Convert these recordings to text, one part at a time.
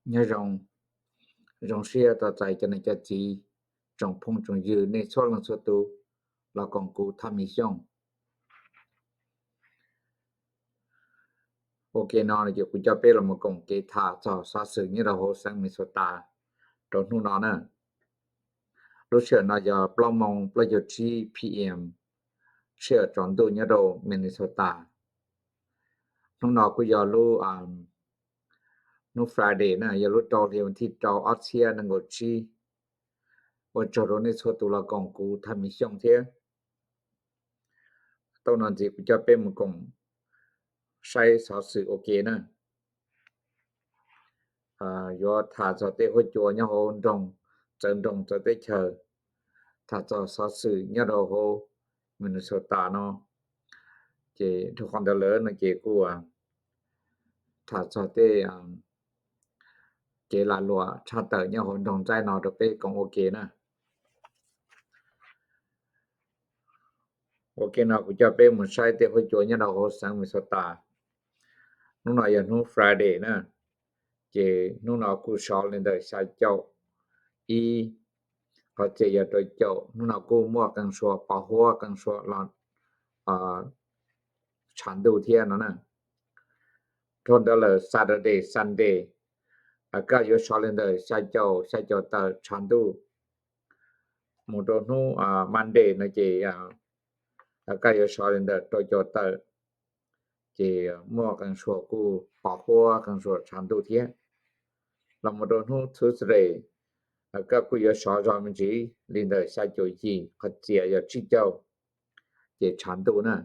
Nyob zoo, zoo siab tau txais cov niam cov txiv, tsoom phooj tsoom ywg nej txhua leej txhua tus los koom kuv Thaj Mim Xyooj. Ua ke no ces kuv coj peb los mus koom kev tham txog xov xwm nyob rau hauv xeev Minnesota rau hnub no na. Lub sij hawm no yog plaub moos plaub caug tsib P M, sij hawm tsaus ntuj nyob rau Minnesota. Hnub no kuj yog lub, hnub Friday na, yog lub rau hli vas thib rau ob txhiab nees nkaum tsib. Ua tsaug rau nej txhua tus los koom kuv Thaj Mim Xyooj thiab. Tau no ntxiv kuv coj peb mus koom saib xov xwm ua ke na. Yuav tham txog tej huab cua nyob hauv nroog, txawv nroog txawv teb chaws, tham txog xov xwm nyob rau hauv Minnesota no. Ces dhau qhov ntawd lawm no ces kuj tham txog tej kev lam luam tshaj tawm nyob hauv nroog Ntxaib no rau peb koom ua ke na. Ua ke no kuv coj peb mus saib tej huab cua nyob rau hauv xeev Minnesota. Hnub no yog hnub Friday na, ces hnub no kuj sov li ntawm xya caum ib, qhov txias yog rau caum. Hnub no kuj muaj qee suas pos huab, qee suas los tshav ntuj thiab no na. Dhau ntawd lawm Saturday, Sunday, kaj yuav sov li ntawm xya caum, xya caum tawm tshav ntuj. Mus rau hnub Monday no ces kaj yuav sov li ntawm rau caum tawm, ces muaj qee suas kuj pos huab, qee suas tshav ntuj thiab. Los mus rau hnub Tuesday, kaj kuj yuav sov zog me ntsis li ntawm xya caum yim, qhov txias yog tsib caug, ces tshav ntuj na.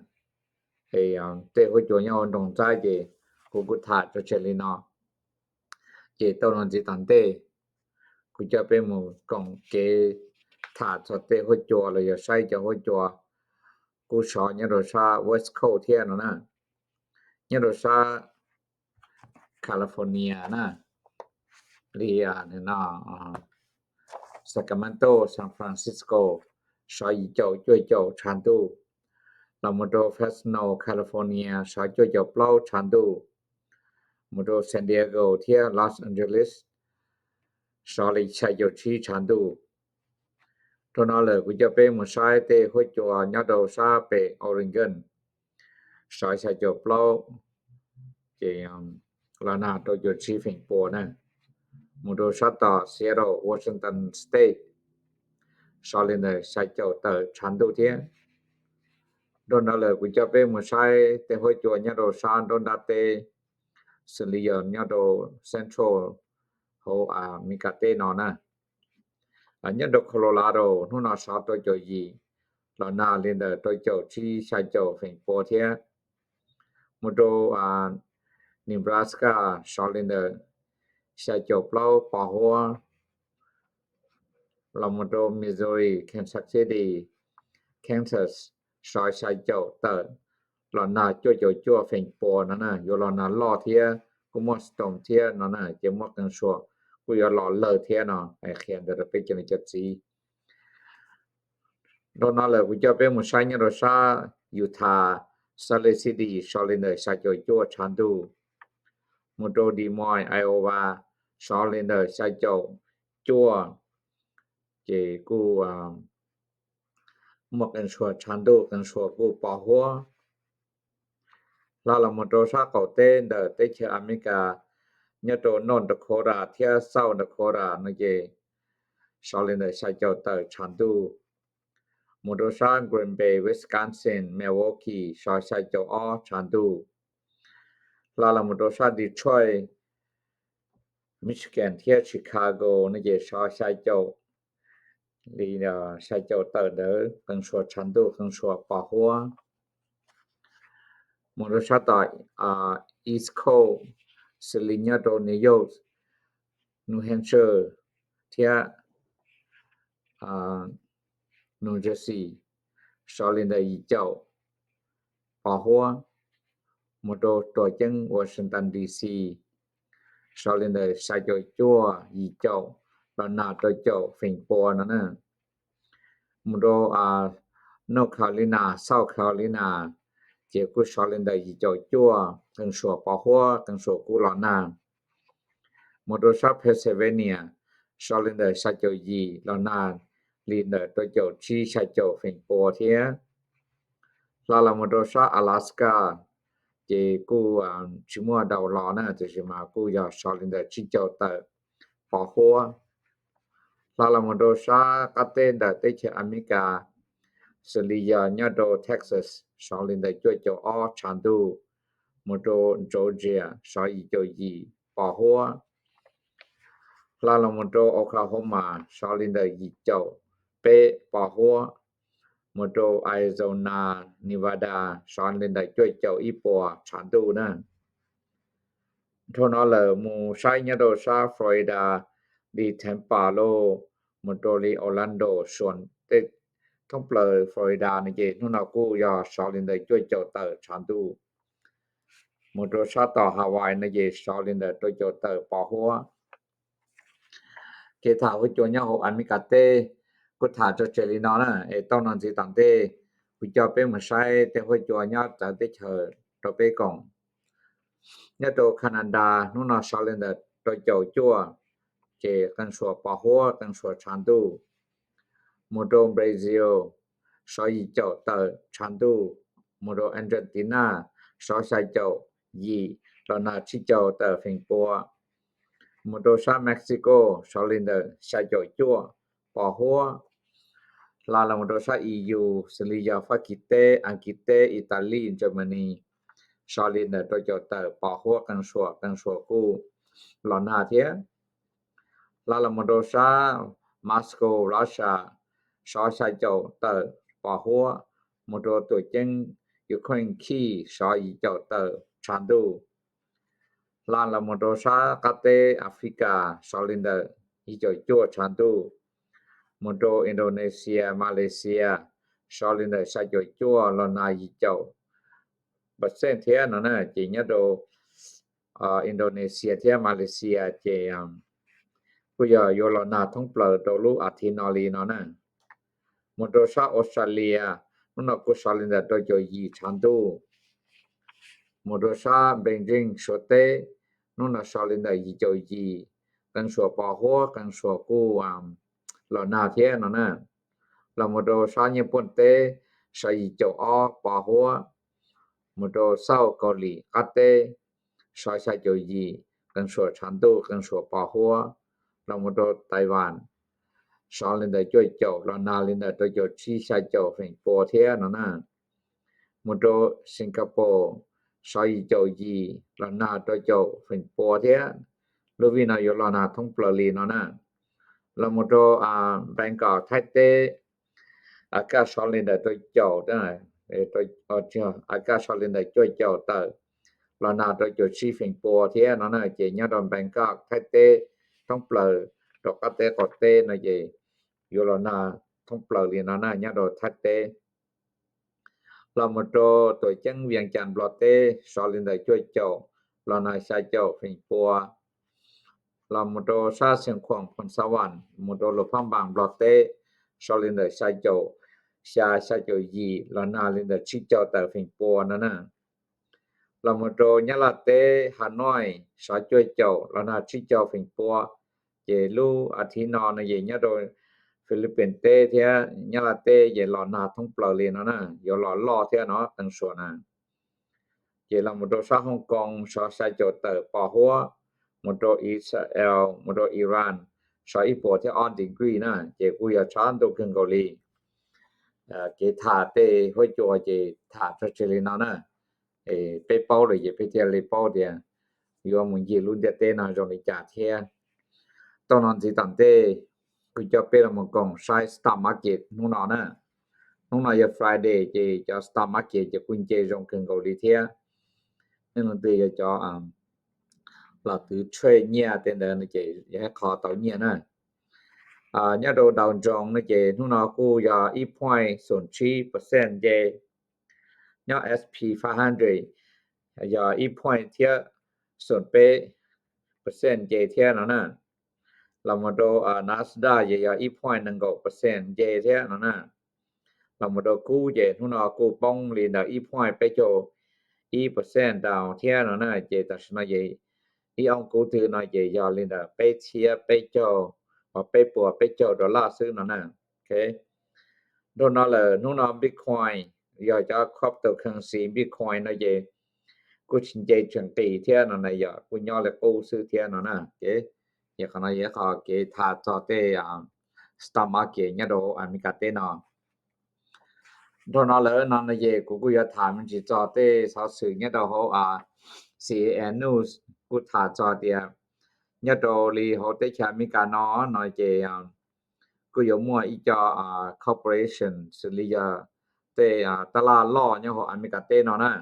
Tej huab cua nyob hauv nroog Ntxaib ces kuv kuj tham tso tseg li no. Ces tau no ntxiv tom ntej, kuv coj peb mus koom kev tham txog tej huab cua los yog saib cov huab cua kuj sov nyob rau sab West Coast thiab no na. Nyob rau sab California na, li no, Sacramento, San Francisco, sov yim caum cuaj caum tshav ntuj. Los mus rau Fresno, California, sov cuaj caum plaub tshav ntuj. Mus rau San Diego thiab Los Angeles, sov li xya caum tsib tshav ntuj. Rau no lawm kuv coj peb mus saib tej huab cua nyob rau sab pem Oregon, sov xya caum plaub, ces los nag rau caum tsib feem pua na. Mus rau sab tom Seattle, Washington State, sov li ntawm xya caum tawm tshav ntuj thiab. Rau no lawm kuv coj peb mus saib tej huab cua nyob rau sab nruab nrab teb, xws li yog nyob rau Central hauv Amelikas teb no na. Nyob rau Colorado hnub no sov rau caum yim, los nag li ntawm rau caum tsib xya caum feem pua thiab. Mus rau Nebraska sov li ntawm xya caum plaub pos huab. Los mus rau Missouri, Kansas City, Kansas, sov xya caum tawm, los nag cuaj caum cuaj feem pua no na, yuav los nag loj thiab kuj muaj storm thiab no na, ces muaj qee suas kuj yuav los lawg thiab no, qhia ntawd rau peb cov niam cov txiv. Rau no lawm kuv coj peb mus saib nyob rau sab Utah, Salt Lake City sov li ntawm xya caum cuaj tshav ntuj. Mus rau Des Moines, Iowa sov li ntawm xya caum cuaj, ces kuj muaj qee suas tshav ntuj, qee suas kuj pos huab. Hla los mus rau sab qaum teb ntawm teb chaws Amelikas, nyob rau North Dakota thiab South Dakota no ces sov li ntawm xya caum tawm tshav ntuj. Mus rau sab Green Bay, Wisconsin, Milwaukee sov xya caum ob tshav ntuj. Hla los mus rau sab Detroit, Michigan thiab Chicago no ces sov xya caum, li xya caum tawm ntawd, qee suas tshav ntuj, qee suas pos huab. Mus rau sab tom East Coast, xws li nyob rau New York, New Hampshire thiab New Jersey sov li ntawm yim caum pos huab. Mus rau tuam ceeb Washington D C sov li ntawm xya caum cuaj, yim caum, los nag rau caum feem pua no na. Mus rau North Carolina, South Carolina ces kuj sov li ntawm yim caum cuaj, qee suas pos huab, qee suas kuj los nag. mus rau sab Pennsylvania, so li ntawm xya caum yim los nag li ntawm rau caum tsib xya caum feem pua thiab. Hla los mus rau sab Alaska, ces kuj tsis muaj daus los na, tiam sis mas kuj yog so li ntawm tsib caug tawm pos huab. Hla los mus rau sab qab teb ntawm teb chaws Amelikas, xws li yog nyob rau Texas, so li ntawm cuaj caum ob tshav ntuj, mus rau Georgia, so yim caum yim pos huab. Hla los mus rau Oklahoma, so li ntawm yim caum peb pos huab, mus rau Arizona, Nevada, so li ntawm cuaj caum ib puas tshav ntuj na. Dhau no lawm mus saib nyob rau sab Florida, li Tampa lauj, mus rau li Orlando, suam tej thoob plaws Florida no ces hnub no kuj yog so li ntawm cuaj caum tawm tshav ntuj. Mus rau sab tom Hawaii no ces so li ntawm rau caum tawm pos huab. Kev tham huab cua nyob hauv Amelikas teb kuj tham tso tseg li no na, es tau no ntxiv tom ntej kuv coj peb mus saib tej huab cua nyob txawv teb chaws rau peb koom. Nyob rau Canada hnub no so li ntawm rau caum cuaj, ces qee suam pos huab qee suam tshav ntuj. Mus rau Brazil, so yim caum tawm tshav ntuj. Mus rau Argentina, so xya caum yim los nag tsib caug tawm feem pua. Mus rau sab Mexico, so li ntawm xya caum cuaj pos huab. Hla los mus rau sab E U, xws li yog Fab Kis teb, Askiv teb, Italy, Germany, so li ntawm rau caum tawm pos huab qee suam, qee suam kuj los nag thiab. Hla los mus rau sab Moscow, Russia, so xya caum tawm pos huab. Mus rau tuam ceeb Ukraine, Kyiv, so yim caum tawm tshav ntuj. Hla los mus rau sab qab teb Africa, so li ntawm yim caum cuaj tshav ntuj. Mus rau Indonesia, Malaysia, so li ntawm xya caum cuaj los nag yim caum percent thiab no na, ces nyob rau Indonesia thiab Malaysia ces kuj yog yuav los nag thoob plaws rau lub as thiv no li no na. Mus rau sab Australia, hnub no kuj so li ntawm rau caum yim tshav ntuj. Mus rau sab Beijing Suav teb, hnub no so li ntawm yim caum yim, qee suam pos huab qee suam kuj los nag thiab no na. Los mus rau sab Nyij Pooj teb, so yim caum ob pos huab. Mus rau South Kaus Lim qab teb, so xya caum yim, qee suam tshav ntuj qee suam pos huab. Los mus rau Taiwan, so li ntawm cuaj caum los nag li ntawm rau caum tsib xya caum feem pua thiab no na. Mus rau Singapore, so yim caum yim los nag rau caum feem pua thiab. Lub vij no yuav los nag thoob plaws li no na. Los mus rau Bangkok Thaib teb, a kaj so li ntawm rau caum, a kaj so li ntawm cuaj caum tawm los nag rau caum tsib feem pua thiab no na. Ces nyob rau Bangkok Thaib teb thoob plaws rau qab teb qaum teb no ces yuav los nag thoob plaws li no na nyob rau Thaib teb. Los mus rau tuam ceeb Vias Cas Nplog teb, so li ntawm cuaj caum los nag xya caum feem pua. Los mus rau sab Xeev Khuam Phoos Xas Vas, mus rau Luas Phab Npas Nplog teb, so li ntawm xya caum xya, xya caum yim los nag li ntawm tsib caug tawm feem pua no na. Los mus rau Nyab Laj teb Has Nois, so cuaj caum los nag tsib caug feem pua. Ces lub as thiv no no ces nyob rau Philippines teb thiab Nyab Laj teb ces los nag thoob plaws li no na, yuav los loj thiab no qee suam na. Ces los mus rau sab Hong Kong so xya caum tawm pos huab, mus rau Israel, mus rau Iran, so ib puas thiab ob degree na, ces kuj yog tshav ntuj kawg nkaus li. Kev tham tej huab cua ces tham tso tseg li no na. Peb paub lawm ces peb thiaj li paub tias yuav mus ncig lub ntiaj teb no zoo li cas thiab. Tau no ntxiv tom ntej, kuv coj peb los mus koom saib stock market hnub no na. Hnub no yog Friday ces cov stock market ces kuj nce zoo kawg nkaus li thiab. Nej leej twg yog cov los twv trade nyiaj tej ntawd no ces yog ib qho tau nyiaj na. Nyob rau Dow Jones no ces hnub no kuj yog ib point xoom tsib percent nce. Nyob S P five hundred yog ib point thiab xoom peb percent nce thiab no na. Los mus rau Nasdaq ces yog ib point nees nkaum percent nce thiab no na. Los mus rau kub ces hnub no kuj poob li ntawm ib point peb caug ib percent down thiab no na. Ces tam sim no ces ib ooj kub twg no ces yog li ntawm peb txhiab peb caug, peb puas peb caug dollar xwb no na. Nrog no lawm hnub no Bitcoin yog cov cryptocurrency Bitcoin no ces kuj tsis nce tsis nqis thiab no na, yog kuj nyob li qub xwb thiab no na. Ces qhov no yog qhov kev tham txog tej stock market nyob rau Amelikas teb no. Nrog no lawm no no ces kuv kuj yuav tham me ntsis txog tej xov xwm nyob rau hauv C N N News kuj tham txog tias nyob rau li hauv teb chaws Amelikas no no ces kuj yuav muaj ib co corporation xws li yog tej tab laj loj nyob hauv Amelikas teb no na.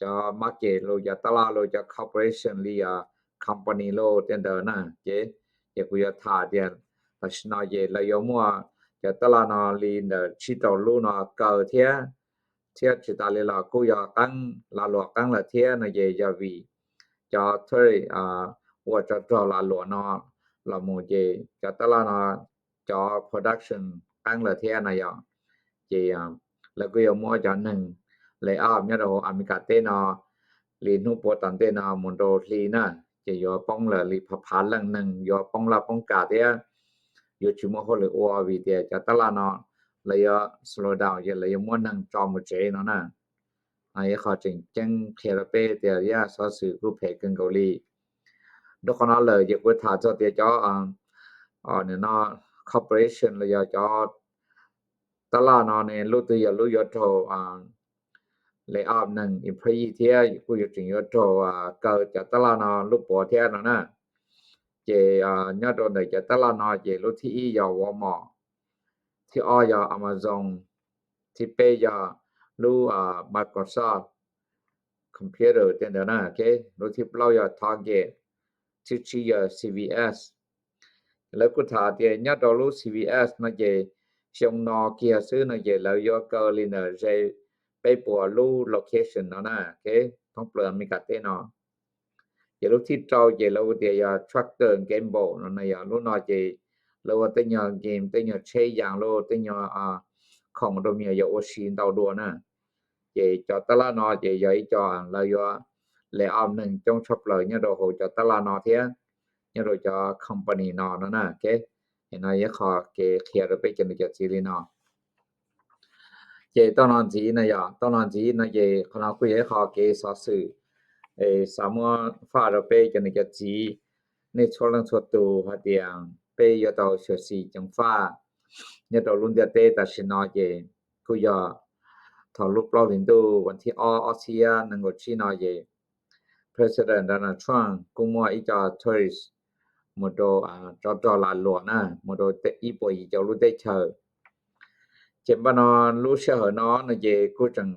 Cov market los cov tab laj los cov corporation li yog company los tej ntawd na. Ces, ces kuv yuav tham tias tam sim no ces lawv yuav muaj cov tab laj no li ntawm tsib rau lub no kaw thiab, thiab tsis tas li los kuj yog qeeb, lag luam qeeb lawm thiab no ces yog vim cov tariff ua tsov rog lag luam no los mus ces cov tab laj no cov production qeeb lawm thiab no yog. Ces lawv kuj yuav muab cov neeg lay off nyob rau Amelikas teb no li hnub puav tom ntej no mus rau hli na, ces yuav poob lawm li phav phav leej neeg, yuav poob laj poob kam thiab yuav tsis muaj hauj lwm ua vim tias cov tab laj no lawv yuav slow down, ces lawv yuav muab neeg tso mus tsev no na. Ib qho tseem ceeb qhia rau peb tias yog xov xwm kuj phem kawg nkaus li. Rau qhov no lawm ces kuv tham txog tias cov no corporation los yog cov tab laj no ne lub twg yog lub yuav raug lay off neeg employee thiab kuj yuav tseem yuav raug kaw cov tab laj no lub puav thiab no na. Ces nyob rau ntawm cov tab laj no ces lub thib ib yog Walmart, thib ob yog Amazon, thib peb yog lub Microsoft computer tej ntawd na, lub thib plaub yog Target, thib tsib yog C V S. Lawv kuj tham tias nyob rau lub C V S no ces xyoo no kiag xwb no ces lawv yuav kaw li ntawm ze peb puas lub location no na, thoob plaws Amelikas teb no. Ces lub thib rau ces lawv tias yog Procter and Gamble no na, yog lub no ces lawv ua tej nyuag game, tej nyuag tsheb yaas los tej nyuag khoom rau me nyuam yaus ua si ntau dua na. Ces cov tab laj no ces yog ib co lawv yuav lay off neeg coob tshaj plaws nyob rau hauv cov tab laj no thiab nyob rau cov company no no na. No yog qhov kev qhia rau peb cov niam cov txiv li no. Ces tau no ntxiv no yog, tau no ntxiv no ces qhov no kuj yog ib qho kev xov xwm es xav muab faj rau peb cov niam cov txiv nej txhua leej txhua tus hais tias peb yuav tau xyuam xim ceev faj nyob rau lub ntiaj teb tam sim no ces kuj yog thaum lub plaub hlis ntuj vas thib ob ob txhiab nees nkaum tsib no ces President Donald Trump kuj muaj ib co tourist mus rau tsov rog lag luam na, mus rau ib puas yim caum lub teb chaws. Ces npaj no lub sij hawm no no ces kuj tseem,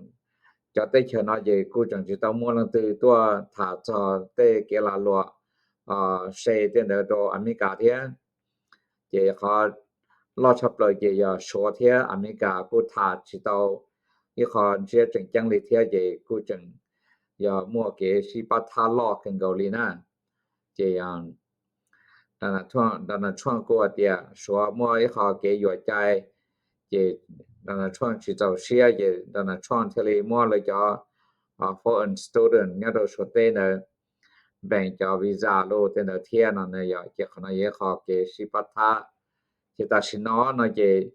cov teb chaws no ces kuj tseem tsis tau muaj leej twg tuaj tham txog tej kev lag luam se tej ntawd rau Amelikas thiab. Ces qhov loj tshaj plaws ces yog Suav thiab Amelikas kuj tham tsis tau ib qho ntsiab tseem ceeb li thiab ces kuj tseem yog muaj kev sib pab thab loj kawg nkaus li na. Ces Donald Trump kuj hais tias Suav muaj ib qho kev yuam cai, ces Donald Trump tsis txaus siab ces Donald Trump thiaj li muab lawv cov foreign student nyob rau Suav teb ntawd npeem cov visa los tej ntawd thiab no na yog. Ces qhov no yog ib qho kev sib pab thab. Ces tam sim no no ces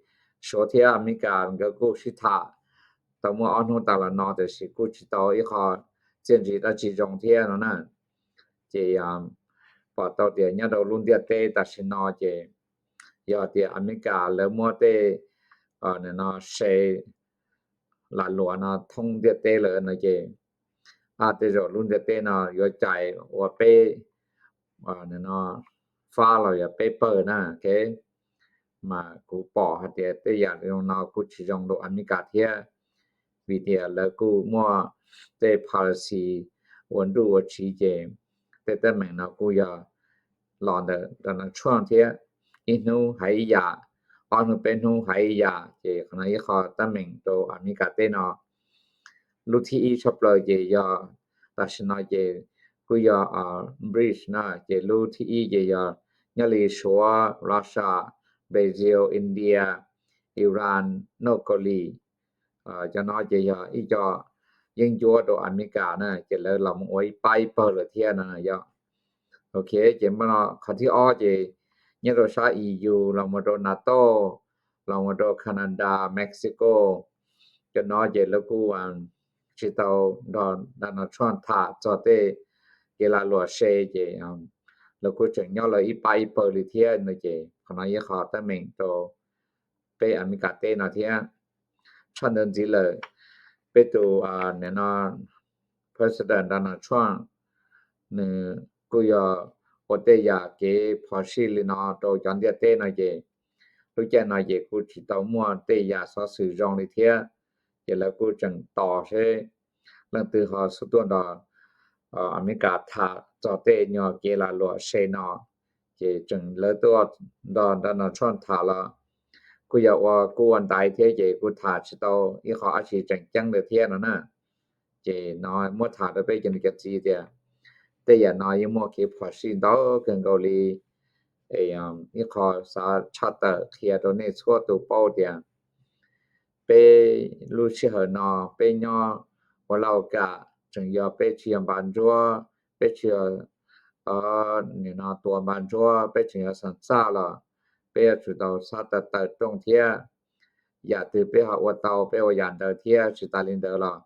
Suav thiab Amelikas nkawd kuj sib tham tau muaj ob hnub tas los no tiam sis kuj tsis tau ib qho txiaj ntsig dab tsi zoo thiab no na. Ces pom tau tias nyob rau lub ntiaj teb tam sim no ces yog tias Amelikas lawv muab tej no se lag luam no thoob ntiaj teb lawm no ces tej zaum lub ntiaj teb no yuav cais ua peb no fab los yog peb pawg na. Mas kuv pom hais tias tej yam no kuj tsis zoo rau Amelikas thiab, vim tias lawv kuj muaj tej policy ua nruj ua tsiv ces tej teeb meem no kuj yog los ntawm Donald Trump thiab. Ib hnub hais ib yam, ob hnub peb hnub hais ib yam ces qhov no ib qho teeb meem rau Amelikas teb no. Lub thib ib tshaj plaws ces yog tam sim no ces kuj yog BRICS na, ces lub thib ib ces yog nyob li Suav, Russia, Brazil, India, Iran, North Korea. Cov no ces yog ib co yeeb ncuab rau Amelikas na, ces lawv los mus ua ib pab ib pawg lawm thiab no yog. Ok, ces qhov thib ob ces nyob rau sab E U los mus rau NATO, los mus rau Canada, Mexico, cov no ces lawv kuj tsis tau nrog Donald Trump tham txog tej kev lag luam se ces lawv kuj tseem nyob lawv ib pab ib pawg li thiab no ces qhov no yog qhov teeb meem rau peb Amelikas teb no thiab. Tshaj ntawd ntxiv lawm, peb tus no President Donald Trump nws kuj yog ua tej yam kev phom sij li no rau cov ntiaj teb no ces lub caij no ces kuj tsis tau muaj tej yam xov xwm zoo li thiab. Ces lawv kuj tseem tos seb leej twg ho xub tuaj nrog Amelikas tham txog tej nyuag kev lag luam se no. Ces tseem lawv tuaj nrog Donald Trump tham los kuj yog ua kuj ua ntaiv thiab ces kuj tham tsis tau ib qho dab tsi tseem ceeb li thiab no na. Ces no muab tham rau peb cov niam cov txiv tias tej yam no yeej muaj kev phom sij ntau kawg nkaus li. Ib qho xav tshaj tawm qhia rau nej txhua tus paub tias peb lub sij hawm no peb nyob ua laj kam tseem yog peb tsis yog npas ntsuab, peb tsis yog nim no tuav npas ntsuab, peb tseem yog xam xaj los peb yuav tsum tau xav tawm tawm rooj thiab. Yam twg peb ho ua tau peb ua yam ntawd thiab. Tsis tas li ntawd los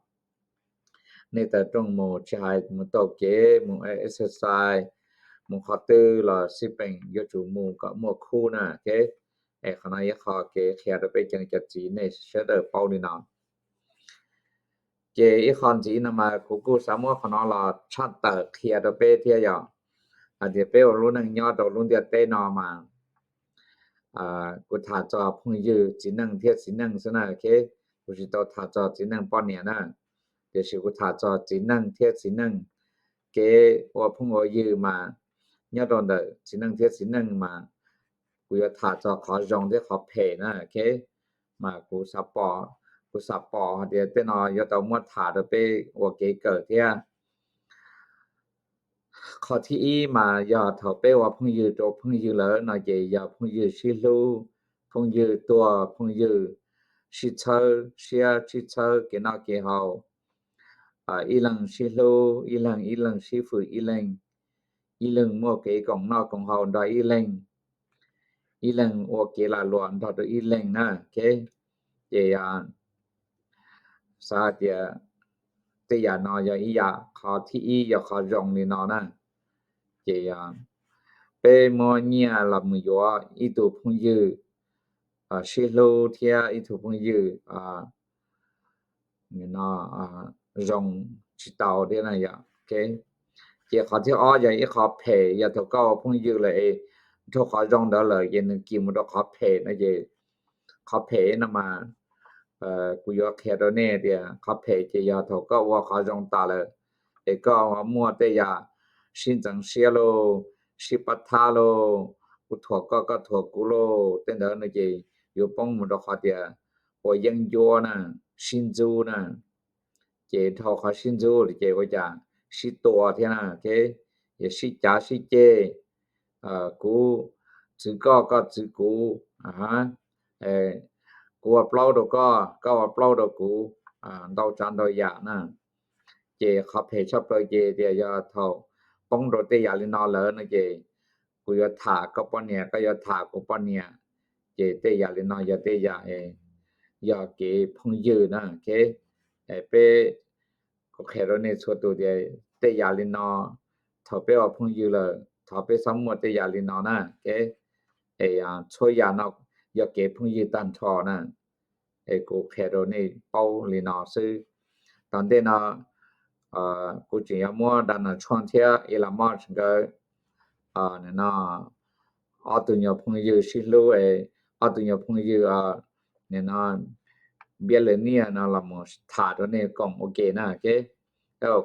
nej tawm rooj mus tsis hais mus taug kev, mus exercise, mus qhov twg los xij peem yuav tsum mus kom muaj khub na. Es qhov no ib qho kev qhia rau peb cov niam cov txiv nej sawv daws paub li no. Ces ib qho ntxiv no mas kuv kuj xav muab qhov no los tshaj tawm qhia rau peb thiab yog hais tias peb ua lub neej nyob rau lub ntiaj teb no mas kuv tham txog phooj ywg txiv neej thiab txiv neej xwb na. Kuv tsis tau tham txog txiv neej poj niam na, tiam sis kuv tham txog txiv neej thiab txiv neej. Kev ua phooj ua ywg mas nyob rau ntawm txiv neej thiab txiv neej mas kuv yuav tham txog qhov zoo thiab qhov phem na. Mas kuv xav pom, kuv xav pom hais tias tej no yuav tau muab tham rau peb ua kev kawm thiab. Qhov thib ib mas yog thaum peb ua phooj ywg rau phooj ywg lawm no ces yog phooj ywg sib hlub, phooj ywg tuag, phooj ywg sib txhawb siab sib txhawb kev noj kev haus, ib leeg sib hlub ib leeg, ib leeg sib fwm ib leeg, ib leeg muaj kev koom noj koom haus nrog ib leeg, ib leeg ua kev lag luam nrog rau ib leeg na. Ces xav hais tias tej yam no yog ib yam, qhov thib ib yog qhov zoo li no na. Ces peb muab nyiaj los mus yuav ib tug phooj ywg sib hlub thiab ib tug phooj ywg no zoo tsis tau thiab na yom. Ces qhov thib ob yog ib qho phem, yog thaum koj ua phooj ywg lawm es dhau qhov zoo ntawd lawm ces nws kis mus rau qhov phem no ces qhov phem no mas kuv yuav qhia rau nej tias qhov phem ces yog thaum koj ua qhov zoo tas lawm es koj muaj tej yam sib ntxeev siab lauj, sib pab thab lauj, kuv thuam koj koj thuam kuv lauj, tej ntawd no ces yuav poob mus rau qhov tias ua yeeb ncuab na, sib ntxub na. Ces dhau qhov sib ntxub ces ua cas sib tua thiab na, yog sib cav sib ceg, kuv txwv koj koj txwv kuv, kuv ua plaub rau koj koj ua plaub rau kuv, ntau tsav ntau yam na. Ces qhov phem tshaj plaws ces tias yog thaum poob rau tej yam li no lawm no ces kuv yuav tham koj poj niam, koj yuav tham kuv poj niam. Ces tej yam li no yog tej yam yog kev phooj ywg na. Peb, kuv qhia rau nej txhua tus tias tej yam li no thaum peb ua phooj ywg lawm thov peb txhob muaj tej yam li no na. Es txhua yam no yog kev phooj ywg tag nrho na. Es kuv qhia rau nej paub li no xwb. Tom ntej no kuv tseem yuav muab Donald Trump thiab Elon Musk nkawd no ob tug nyuag phooj ywg sib hlub, ob tug nyuag phooj ywg no billionaire no los mus tham rau nej koom ua ke na.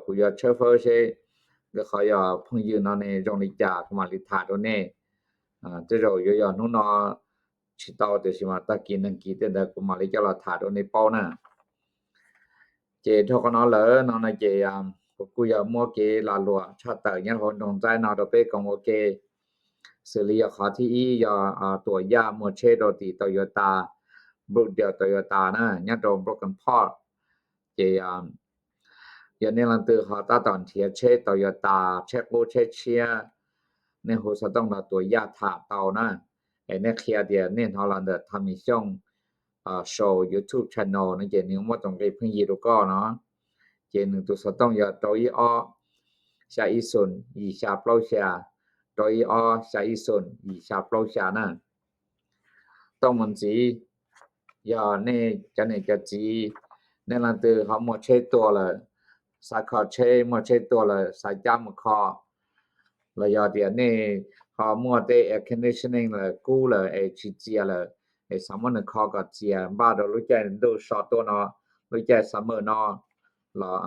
Kuv yuav tshawb fawb seb nkawd qhov yog phooj ywg no ne zoo li cas kuv mam li tham rau nej. Tej zaum yuav yog hnub no tsis tau tiam sis mas tag kis neeg kis tej ntawd kuv mam li coj los tham rau nej paub na. Ces dhau qhov no lawm no no ces kuv kuj yog muab kev lag luam tshaj tawm nyob hauv nroog Ntxaib no rau peb koom ua ke. Xws li yog qhov thib ib yog Tuam Yaj muag tsheb rau tim Toyota, Brookdale Toyota na nyob rau Brooklyn Park. Ces Yog nej leej twg ho tab tom nrhiav tsheb Toyota, tsheb qub tsheb tshiab, nej hu xov tooj los tuam yaj tham tau na. Es nej qhia tias nej hnov los ntawm Thaj Mim Xyooj Show YouTube channel no ces nws muab tus nqi pheej yig rau koj no. Ces nws tus xov tooj yog rau ib ob xya ib xoom yim xya plaub xya, rau ib ob xya ib xoom yim xya plaub xya na. Tau mus ntxiv, yog nej cov niam cov txiv, nej leej twg ho muaj tsheb tuag lawm, xav kho tsheb, muaj tsheb tuag lawm xav cab mus kho, los yog tias nej ho muaj tej air conditioning lawm kub lawm es tsis txias lawm, es xav muab nws kho kom txias npaj rau lub caij ntuj so tuaj no, lub caij summer no, los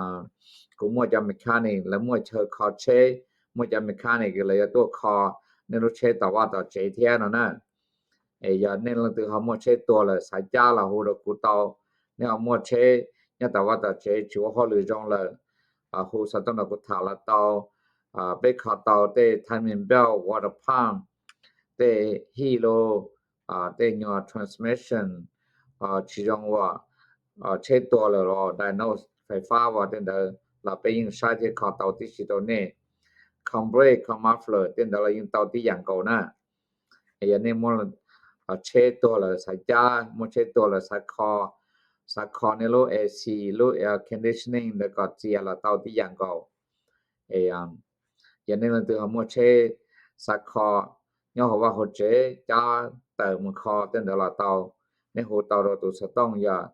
kuv muaj cov mechanic lawv muaj chaw kho tsheb, muaj cov mechanic lawv yuav tuaj kho nej lub tsheb tom vaj tom tsev thiab no na. Es yog nej leej twg ho muaj tsheb tuag lawm xav cab los hu rau kuv tau. Nej ho muaj tsheb nyob tom vaj tom tsev tsis ua hauj lwm zoo lawm, hu xov tooj nrog kuv tham los tau. Peb kho tau tej timing belt, water pump, tej hij lus, tej nyuag transmission tsis zoo uas tsheb tuag lawm los diagnose fais fab uas tej ntawd los peb yeej saib thiab kho tau tib si rau nej. Kho brake, kho muffler tej ntawd los yeej tau tib yam nkaus na. Yog nej muaj tsheb tuag lawm xav cab, muaj tsheb tuag lawm xav kho, xav kho nej lub A C, lub air conditioning ntawd kom txias los tau tib yam nkaus. Yog nej leej twg ho muaj tsheb xav kho nyob hauv vaj hauv tsev, cab tawm mus kho tej ntawd los tau. Nej hu tau rau tus xov tooj yog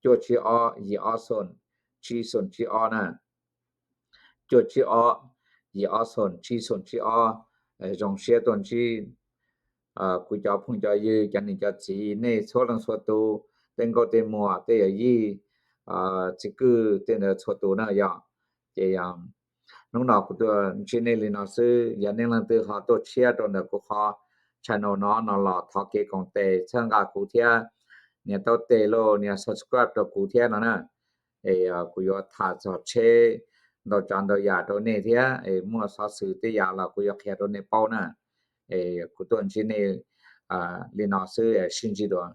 cuaj tsib ob yim ob xoom tsib xoom tsib ob na. Cuaj tsib ob yim ob xoom tsib xoom tsib ob. Zoo siab tuaj ntsib kuv cov phooj cov ywg, cov niam cov txiv, nej txhua leej txhua tus, tej nkauj tej muam, tej yawm yij, txiv kwj tej ntawd txhua tus na yog. Ces hnub no kuv tuaj ntsib nej li no xwb. Yog nej leej twg ho tuaj tshiab rau ntawm kuv qhov channel no no los thov kev koom tes txhawb nqa kuv thiab, nias taub tes los nias subscribe rau kuv thiab no na. Es kuv yuav tham txog tsheb ntau tsav ntau yam rau nej thiab, es muaj xov xwm tej yam los kuv yuav qhia rau nej paub na. Es kuv tuaj ntsib nej li no xwb, sib ntsib dua.